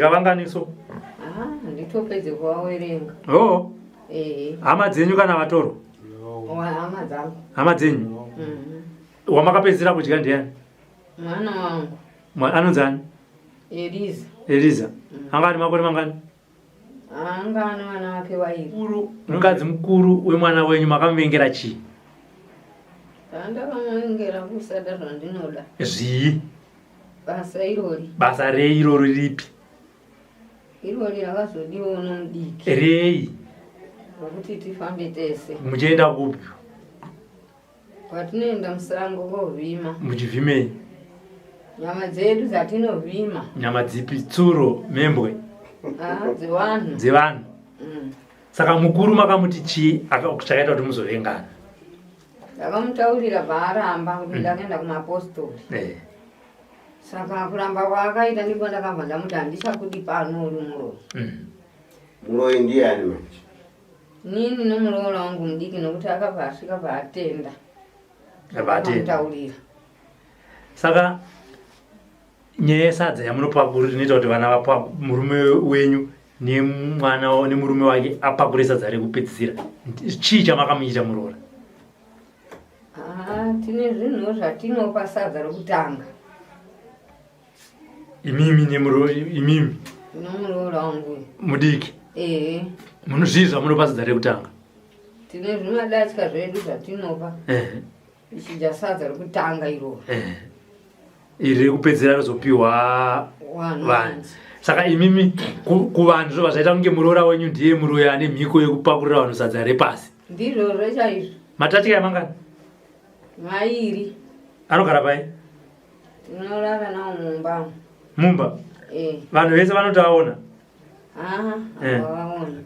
Kavanganiso. Ah, nditopedze kuvawerenga. Oh. Eh. Hama dzenyu kana vatoro? Hama dzangu. Hama dzenyu? Mhm. Wamakapedzisira kudya ndiani? Mwana wangu. Anonzi ani? Eliza. Eliza. Anga ari makore mangani? Anga ane vana vake vairi. Mukuru, mukadzi mukuru wemwana wenyu makamuvengera chii? Pandakamuvengera kusada zvandinoda. Zvii? Basa irori. Basa rei irori ripi? Irori rakazodiwa uno mudiki. Rei? Rokuti tifambe tese. Muchienda kupi? Kwatinoenda musango kovhima. Muchivhimei? Nyama dzedu dzatinovhima. Nyama dzipi? Tsuro, mhembwe? Ah, dzevanhu. Dzevanhu. Saka mukuru makamuti chii chakaita kuti muzovengana? Ndakamutaurira paaramba kuti ndakaenda kumapostori. Saka kuramba kwaakaita ndipo ndakabva ndamuti handichakudi pano uri muroyi. Muroyi ndiani manje? Nini nomuroora wangu mudiki nokuti akabva asvika paatenda. Paatenda. Ndakamutaurira. Saka nyaya yesadza yamunopakura inoita kuti vana vapa murume wenyu nemwana nemurume wake apakure sadza rekupedzisira. Chii chamakamuita muroora? Ah, tine zvinhu zvatinopa sadza rokutanga. Imimi nemuroora imimi. Nomuroora wangu. Mudiki. Eh. Munozvii zvamunopa sadza rekutanga? Tine zvimadatya zvedu zvatinopa. Eh. Ichidya sadza rekutanga iroro. Eh. Iri rekupedzera rozopiwa vanhu. Saka imimi kuvanhu zvobva zvaita kunge muroora wenyu ndiye muroyi ane mhiko yekupakurira vanhu sadza repasi. Ndizvozvo chaizvo. Matatya emangani? Mairi. Anogara pai? Tinorara nawo mumba. Mumba? Eh. Vanhu vese vanotoaona? Ah, Eh. vaona.